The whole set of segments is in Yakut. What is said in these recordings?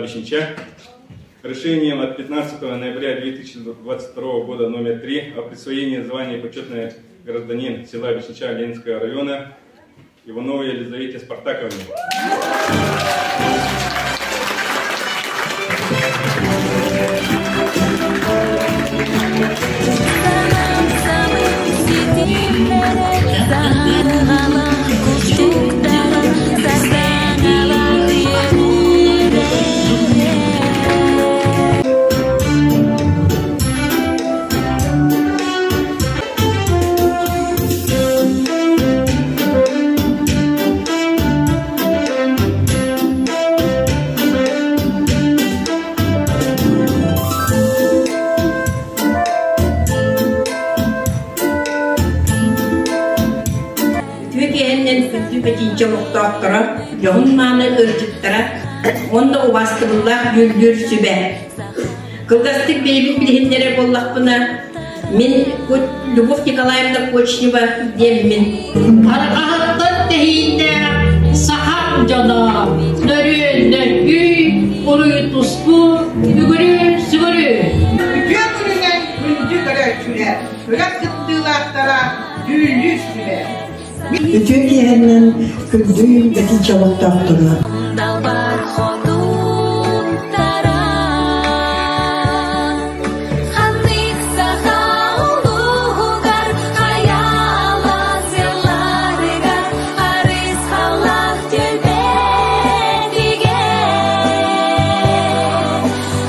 Бещенча решением от 15 ноября 2022 года номер 3 о присвоении звания почетный гражданин села Бещенча Ленинского района Ивановой Елизавете Спартаковне. Үтүө киэһэннэн күндү бэтиинчэ олохтоохторо, дьоһун-мааны ыалдьыттара уонна убаастабыллаах дьүүллүүр сүбэ. Кылгастык бэйэбин билиһиннэрэр буоллахпына, мин Любовь Николаевна Кочнева диэммин. Арҕаһыттан тэһииннээх саха дьоно нөрүөн-нөргүй, уруй-туску, үгүрү-сүгүрү. Үтүө күнүнэн күндү көрөөччүлэр, күрэх кыттыылаахтара, дьүүллүүр сүбэ. Үтүө киэһэннэн күндү бэтинчэ олохтоохторо. Далбар хотуттара ханнык саха улууһугар хайаала сылларыгар харысхаллаах түөлбэтигэр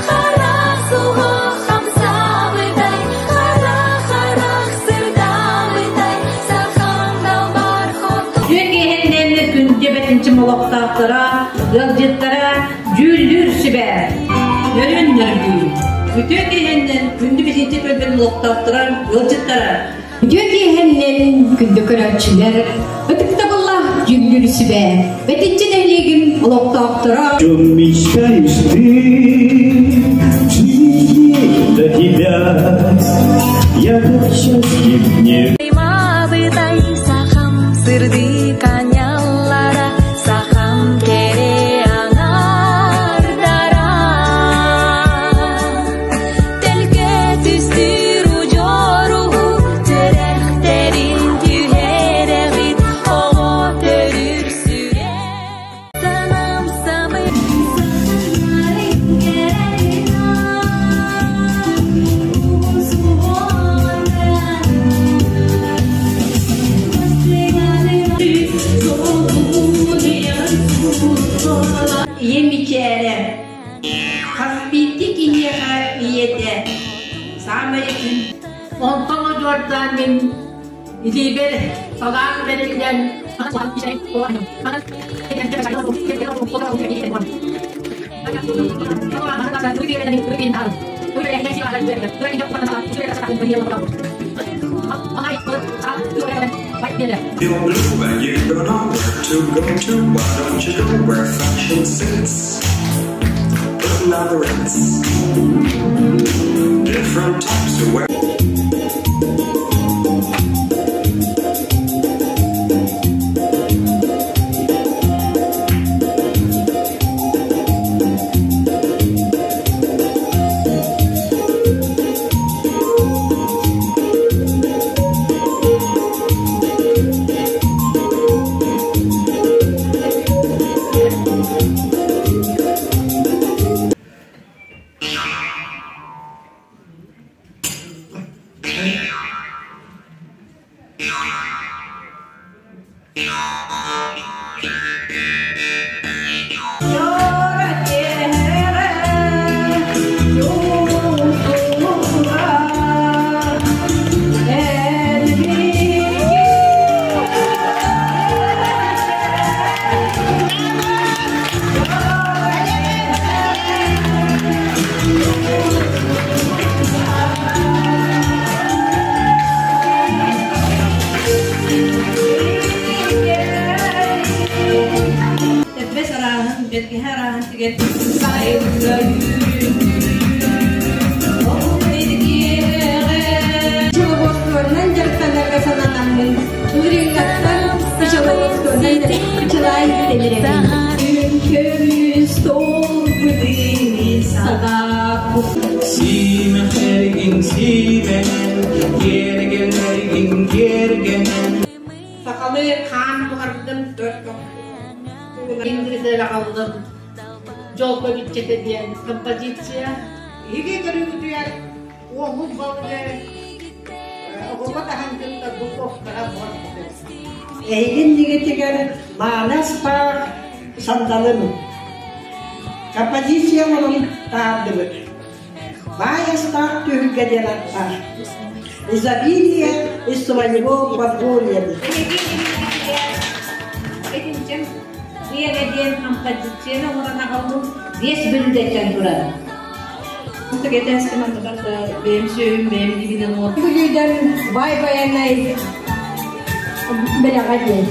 хара суһуох хамсаабытай хара-харах сырдаабытай сахам далбар хотун Үтүө киэһэннэн күндү бэтинчим олохтоохторо, ыалдьыттара, дьүүллүүр сүбэ. Нөрүөн нөргүй. Үтүө киэһэннэн күндү бэтинчи түөлбэтин олохтоохторо, ыалдьыттара. Үтүө киэһэннэн күндү көрөөччүлэр, ытыктабыллаах дьүүллүүр сүбэ, Бэтинчи нэһилиэгин олохтоохторо. Чем мечтаешь ты, до тебя, я так счастлив не Мабытай сахам сырдык аанньаллара, сахам кэрэ аҥаардара. Төлкө түстүүр удьуоругу түрэхтэрин түһэрэҕит, оҕо төрүүр сүрэх. Санам самый Ийэм мичээрэ, хас биирдии киһиэхэ ийэтэ саамай күн Онтон удьуордаан мин илиибэр салаан бэриллэн Feel blue and you don't know where to go to. Why don't you go where fashion sits? Putting on the ritz. Different types of wear. Тэппэс арааһын, бэргэһэ арааһын тигэр Пчеловодствонан дьарыктанарга сананаммын, Ырыҥаттан пчеловодствонан пчелай тэлэрэбин. Көмүс толбуты Сиимэхтэргин сиимэнэн, киэргэллэргин киэргэнэн. Сахалыы хаан буһардым төрт Индирдері алдым. Жолго биччете диэн композиция. Иһиги көрүүгүтүгэр уоһун балыгы оҕуруот аһын кытта духовкаҕа буһарбытым. Эһигин нигитигэр мааны астаах сандалым. Композиция оҥорон таһаардыбыт. Баай астаах түһүлгэ диэн аттаах. Изобилие из своего подворья. Этинчим Иэгэ диэн композицияны оҥорон аҕаллым биэс бүлүүдэттэн турар. Бэйэм сүөһүм бэйэм дибинэн Бүлүүдэн бай байанай бэлэҕэ диэн.